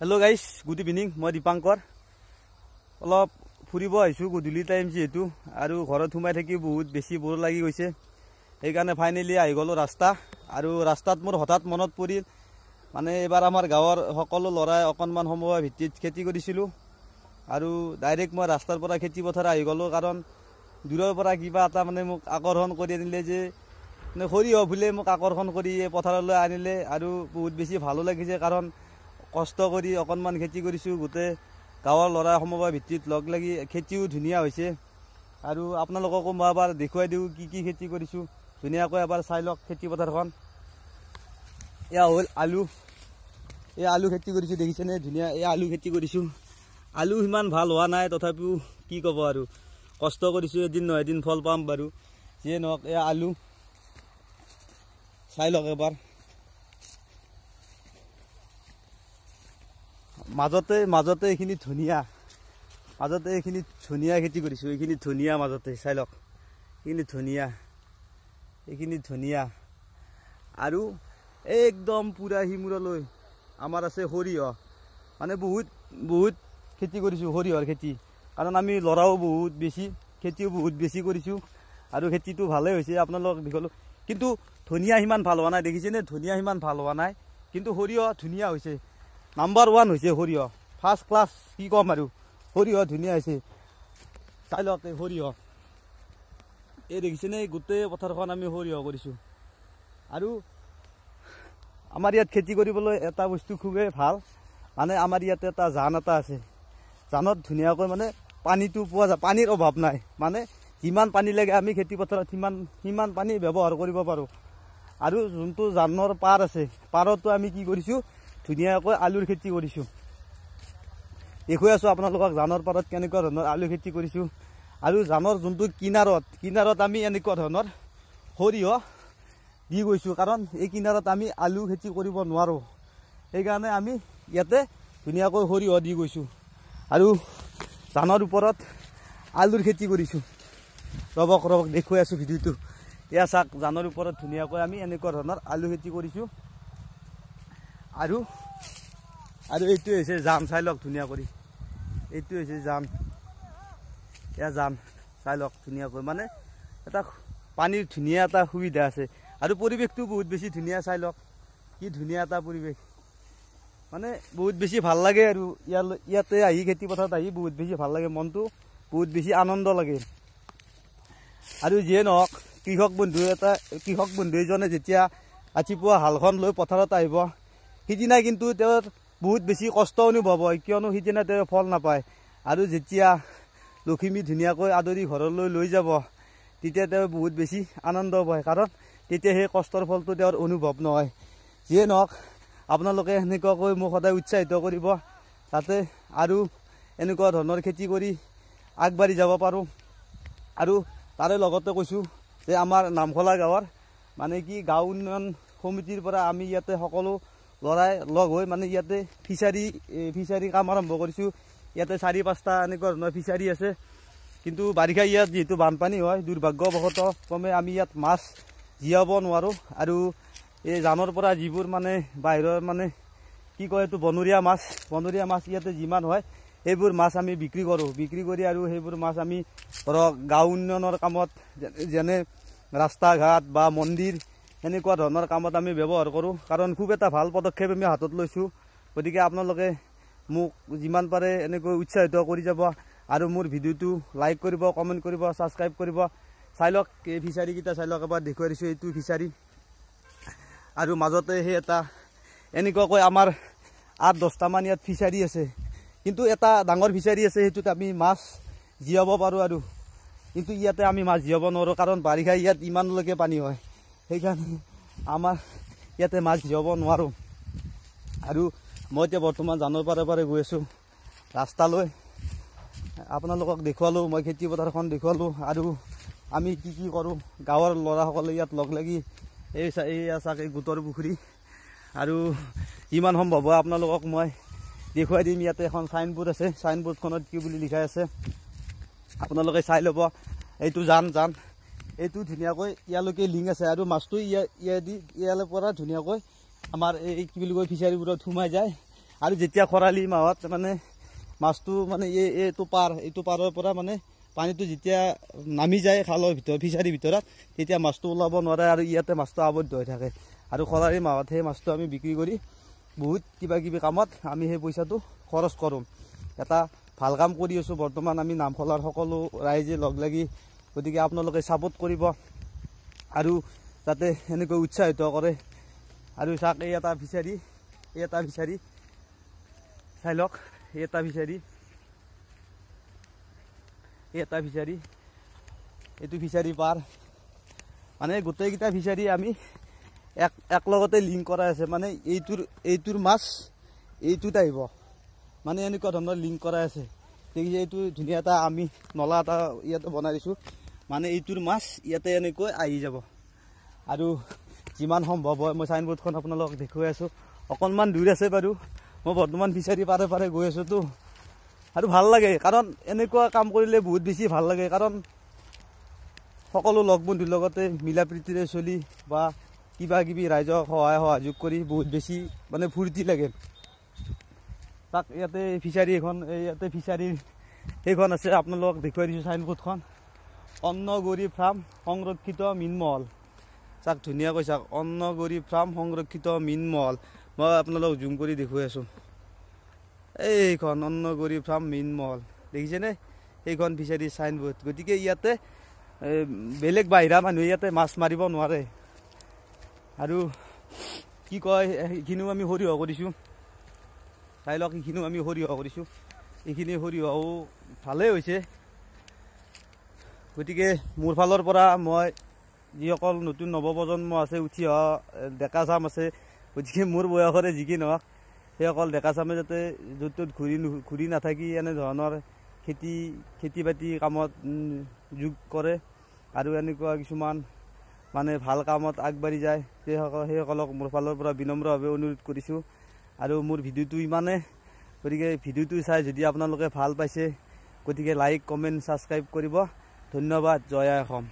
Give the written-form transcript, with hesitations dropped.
Hello' guys, good evening. মই দীপাংকৰ। অলপ ফুৰিব আহিছোঁ গধূলি টাইম যিহেতু, আৰু ঘৰত সোমাই থাকি বহুত বেছি বৰ লাগি গৈছে। সেইকাৰণে ফাইনেলি আহি গ'লোঁ ৰাস্তা। আৰু ৰাস্তাত মোৰ হঠাৎ মনত পৰিল, মানে এইবাৰ আমাৰ গাঁৱৰ সকলো ল'ৰাই অকণমান সমবায় ভিত্তিত খেতি কৰিছিলোঁ। আৰু ডাইৰেক্ট মই ৰাস্তাৰ পৰা খেতি পথাৰ আহি গ'লোঁ, কাৰণ দূৰৰ পৰা কিবা এটা মানে মোক আকৰ্ষণ কৰি আনিলে, যে মানে সৰিয়হ ফুলে মোক আকৰ্ষণ কৰি এই পথাৰলৈ আনিলে। আৰু বহুত বেছি ভালো লাগিছে, কাৰণ কষ্ট কৰি অকণমান খেতি কৰিছোঁ, গোটেই গাঁৱৰ ল'ৰা সমবায় ভিত্তিত লগ লাগি খেতিও ধুনীয়া হৈছে। আৰু আপোনালোককো মই এবাৰ দেখুৱাই দিওঁ কি কি খেতি কৰিছোঁ, ধুনীয়াকৈ এবাৰ চাই লওক খেতি পথাৰখন। এয়া হ'ল আলু, এই আলু খেতি কৰিছোঁ, দেখিছেনে ধুনীয়া এই আলু খেতি কৰিছোঁ। আলু সিমান ভাল হোৱা নাই, তথাপিও কি ক'ব আৰু, কষ্ট কৰিছোঁ, এদিন নহয় এদিন ফল পাম বাৰু। যিয়ে নহওক, এয়া আলু চাই লওক এবাৰ। মাজতে মাজতে এইখিনি ধনিয়া, মাজতে এইখিনি ধনিয়া খেতি কৰিছোঁ, এইখিনি ধনিয়া মাজতে চাই লওক, এইখিনি ধনিয়া, এইখিনি ধনিয়া। আৰু একদম পূৰা সিমূৰলৈ আমাৰ আছে সৰিয়হ। মানে বহুত বহুত খেতি কৰিছোঁ সৰিয়হৰ খেতি, কাৰণ আমি ল'ৰাও বহুত বেছি, খেতিও বহুত বেছি কৰিছোঁ আৰু খেতিটো ভালেই হৈছে, আপোনালোকক দেখুৱালোঁ। কিন্তু ধনিয়া সিমান ভাল হোৱা নাই, দেখিছেনে ধনিয়া সিমান ভাল হোৱা নাই, কিন্তু সৰিয়হ ধুনীয়া হৈছে, নাম্বাৰ 1 হৈছে সৰিয়হ, ফাৰ্ষ্ট ক্লাছ কি ক'ম আৰু, সৰিয়হ ধুনীয়া হৈছে। চাই লওক এই সৰিয়হ, এই দেখিছেনে গোটেই পথাৰখন আমি সৰিয়হ কৰিছোঁ। আৰু আমাৰ ইয়াত খেতি কৰিবলৈ এটা বস্তু খুবেই ভাল, মানে আমাৰ ইয়াতে এটা জান এটা আছে, জানত ধুনীয়াকৈ মানে পানীটো পোৱা যায়, পানীৰ অভাৱ নাই, মানে যিমান পানী লাগে আমি খেতি পথাৰত সিমান পানী ব্যৱহাৰ কৰিব পাৰোঁ। আৰু যোনটো জানৰ পাৰ আছে, পাৰতো আমি কি কৰিছোঁ, ধুনীয়াকৈ আলুৰ খেতি কৰিছোঁ। দেখুৱাই আছোঁ আপোনালোকক জানৰ পাৰত কেনেকুৱা ধৰণৰ আলু খেতি কৰিছোঁ। আৰু জানৰ যোনটো কিনাৰত, কিনাৰত আমি এনেকুৱা ধৰণৰ সৰিয়হ দি গৈছোঁ, কাৰণ এই কিনাৰত আমি আলু খেতি কৰিব নোৱাৰোঁ, সেইকাৰণে আমি ইয়াতে ধুনীয়াকৈ সৰিয়হ দি গৈছোঁ। আৰু জানৰ ওপৰত আলুৰ খেতি কৰিছোঁ। ৰবক ৰবক দেখুৱাই আছোঁ ভিডিঅ'টো। এয়া চাওক, জানৰ ওপৰত ধুনীয়াকৈ আমি এনেকুৱা ধৰণৰ আলু খেতি কৰিছোঁ। আৰু আৰু এইটো হৈছে জান, চাই লওক ধুনীয়া কৰি, এইটো হৈছে জান, এয়া জান চাই লওক ধুনীয়াকৈ, মানে এটা পানীৰ ধুনীয়া এটা সুবিধা আছে। আৰু পৰিৱেশটো বহুত বেছি ধুনীয়া, চাই লওক কি ধুনীয়া এটা পৰিৱেশ, মানে বহুত বেছি ভাল লাগে। আৰু ইয়াতে আহি খেতি পথাৰত আহি বহুত বেছি ভাল লাগে, মনটো বহুত বেছি আনন্দ লাগে। আৰু যিয়ে নহওক, কৃষক বন্ধু এজনে যেতিয়া ৰাতিপুৱা হালখন লৈ পথাৰত আহিব, সিদিনা কিন্তু তেওঁৰ বহুত বেছি কষ্ট অনুভৱ হয়, কিয়নো সিদিনা তেওঁ ফল নাপায়। আৰু যেতিয়া লখিমী ধুনীয়াকৈ আদৰি ঘৰলৈ লৈ যাব, তেতিয়া তেওঁ বহুত বেছি আনন্দ পায়, কাৰণ তেতিয়া সেই কষ্টৰ ফলটো তেওঁৰ অনুভৱ নহয়। যিয়ে নহওক, আপোনালোকে সেনেকুৱাকৈ মোক সদায় উৎসাহিত কৰিব, তাতে আৰু এনেকুৱা ধৰণৰ খেতি কৰি আগবাঢ়ি যাব পাৰোঁ। আৰু তাৰে লগতে কৈছোঁ যে আমাৰ নামখলা গাঁৱৰ মানে কি গাঁও উন্নয়ন সমিতিৰ পৰা আমি ইয়াতে সকলো ল'ৰাই লগ হৈ মানে ইয়াতে ফিচাৰী কাম আৰম্ভ কৰিছোঁ। ইয়াতে 4-5টা এনেকুৱা ধৰণৰ ফিচাৰী আছে, কিন্তু বাৰিষা ইয়াত যিহেতু বানপানী হয়, দুৰ্ভাগ্যবশতঃ ক্ৰমে আমি ইয়াত মাছ জীয়াব নোৱাৰোঁ। আৰু এই জানৰ পৰা যিবোৰ মানে বাহিৰৰ মানে কি কয় এইটো বনৰীয়া মাছ ইয়াতে যিমান হয়, সেইবোৰ মাছ আমি বিক্ৰী কৰোঁ। বিক্ৰী কৰি আৰু সেইবোৰ মাছ আমি ধৰক গাঁও উন্নয়নৰ কামত, যেনে ৰাস্তা ঘাট বা মন্দিৰ সেনেকুৱা ধৰণৰ কামত আমি ব্যৱহাৰ কৰোঁ, কাৰণ খুব এটা ভাল পদক্ষেপ আমি হাতত লৈছোঁ। গতিকে আপোনালোকে মোক যিমান পাৰে এনেকৈ উৎসাহিত কৰি যাব, আৰু মোৰ ভিডিঅ'টো লাইক কৰিব, কমেণ্ট কৰিব, ছাবস্ক্ৰাইব কৰিব। চাই লওক এই ফিচাৰীকেইটা, চাই লওক এবাৰ দেখুৱাই দিছোঁ, এইটো ফিচাৰী। আৰু মাজতে সেই এটা এনেকুৱাকৈ আমাৰ 8-10টামান ইয়াত ফিচাৰী আছে, কিন্তু এটা ডাঙৰ ফিচাৰী আছে, সেইটোত আমি মাছ জীয়াব পাৰোঁ। আৰু কিন্তু ইয়াতে আমি মাছ জীয়াব নোৱাৰোঁ, কাৰণ বাৰিষা ইয়াত ইমানলৈকে পানী হয়, সেইকাৰণে আমাৰ ইয়াতে মাছ জীয়াব নোৱাৰোঁ। আৰু মই এতিয়া বৰ্তমান জানৰ পাৰে পাৰে গৈ আছোঁ ৰাস্তালৈ, আপোনালোকক দেখুৱালোঁ, মই খেতি পথাৰখন দেখুৱালোঁ। আৰু আমি কি কি কৰোঁ, গাঁৱৰ ল'ৰাসকলে ইয়াত লগ লাগি এই চাক এই গোটৰ পুখুৰী। আৰু যিমান সম্ভৱ হয় আপোনালোকক মই দেখুৱাই দিম। ইয়াতে এখন চাইনবোৰ্ড আছে, চাইনবোৰ্ডখনত কি বুলি লিখা আছে আপোনালোকে চাই ল'ব। এইটো জান এইটো ধুনীয়াকৈ ইয়ালৈকে লিংক আছে, আৰু মাছটো ইয়াৰে পৰা ধুনীয়াকৈ আমাৰ এই কি বুলি কয় ফিচাৰীবোৰত সোমাই যায়। আৰু যেতিয়া খৰালি মাহত মানে মাছটো মানে এইটো পাৰ, এইটো পাৰৰ পৰা মানে পানীটো যেতিয়া নামি যায় খালৰ ভিতৰত, ফিচাৰীৰ ভিতৰত, তেতিয়া মাছটো ওলাব নোৱাৰে আৰু ইয়াতে মাছটো আবদ্ধ হৈ থাকে। আৰু খৰালি মাহত সেই মাছটো আমি বিক্ৰী কৰি বহুত কিবা কিবি কামত আমি সেই পইচাটো খৰচ কৰোঁ। এটা ভাল কাম কৰি আছোঁ বৰ্তমান আমি নামখলাৰ সকলো ৰাইজে লগ লাগি। গতিকে আপোনালোকে ছাপোৰ্ট কৰিব আৰু যাতে এনেকৈ উৎসাহিত কৰে। আৰু চাওক, এই এটা ফিচাৰী, এই এটা ফিচাৰী চাই লওক, এই এটা ফিচাৰী, এই এটা ফিচাৰী, এইটো ফিচাৰী পাৰ। মানে গোটেইকেইটা ফিচাৰী আমি একলগতে লিংক কৰাই আছে। মানে এইটোৰ মাছ এইটোত আহিব, মানে এনেকুৱা ধৰণৰ লিংক কৰাই আছে। দেখিছে, এইটো ধুনীয়া এটা আমি নলা এটা ইয়াতে বনাই দিছোঁ, মানে এইটোৰ মাছ ইয়াতে এনেকৈ আহি যাব। আৰু যিমান সম্ভৱ হয় মই চাইনবোৰ্ডখন আপোনালোকক দেখুৱাই আছোঁ। অকণমান দূৰ আছে বাৰু, মই বৰ্তমান ফিচাৰী পাৰে পাৰে গৈ আছোঁতো। আৰু ভাল লাগে, কাৰণ এনেকুৱা কাম কৰিলে বহুত বেছি ভাল লাগে। কাৰণ সকলো লগ বন্ধুৰ লগতে মিলা প্ৰীতিৰে চলি বা কিবা কিবি ৰাইজক সহায় সহযোগ কৰি বহুত বেছি মানে ফূৰ্তি লাগে। তাক ইয়াতে ফিচাৰী এখন, ইয়াতে ফিচাৰীৰ সেইখন আছে, আপোনালোকক দেখুৱাই দিছোঁ চাইনবোৰ্ডখন, অন্নগৌৰী ফাৰ্ম সংৰক্ষিত মীনমহল। চাওক ধুনীয়াকৈ চাওক, অন্নগৌৰী ফাৰ্ম সংৰক্ষিত মীনমহল। মই আপোনালোকক জুম কৰি দেখুৱাই আছোঁ। এইখন অন্নগৌৰী ফাৰ্ম মীনমহল, দেখিছেনে? সেইখন ফিচাৰী চাইনবোৰ্ড। গতিকে ইয়াতে বেলেগ বাহিৰা মানুহে ইয়াতে মাছ মাৰিব নোৱাৰে। আৰু কি কয়, এইখিনিও আমি সৰিয়হ কৰিছোঁ, চাই লওক, এইখিনিও আমি সৰিয়হ কৰিছোঁ। এইখিনি সৰিয়হও ভালেই হৈছে। গতিকে মোৰ ফালৰ পৰা মই যিসকল নতুন নৱপ্ৰজন্ম আছে, উঠি অহা ডেকা চাম আছে, গতিকে মোৰ বয়সৰে যি কি নহওক, সেইসকল ডেকা চামে যাতে য'ত ত'ত ঘূৰি নাথাকি এনেধৰণৰ খেতি বাতি কামত যোগ কৰে আৰু এনেকুৱা কিছুমান মানে ভাল কামত আগবাঢ়ি যায়, সেইসকলক মোৰ ফালৰ পৰা বিনম্ৰভাৱে অনুৰোধ কৰিছোঁ। আৰু মোৰ ভিডিঅ'টো ইমানে, গতিকে ভিডিঅ'টো চাই যদি আপোনালোকে ভাল পাইছে, গতিকে লাইক, কমেণ্ট, ছাবস্ক্ৰাইব কৰিব। ধন্যবাদ। জয় আই অসম।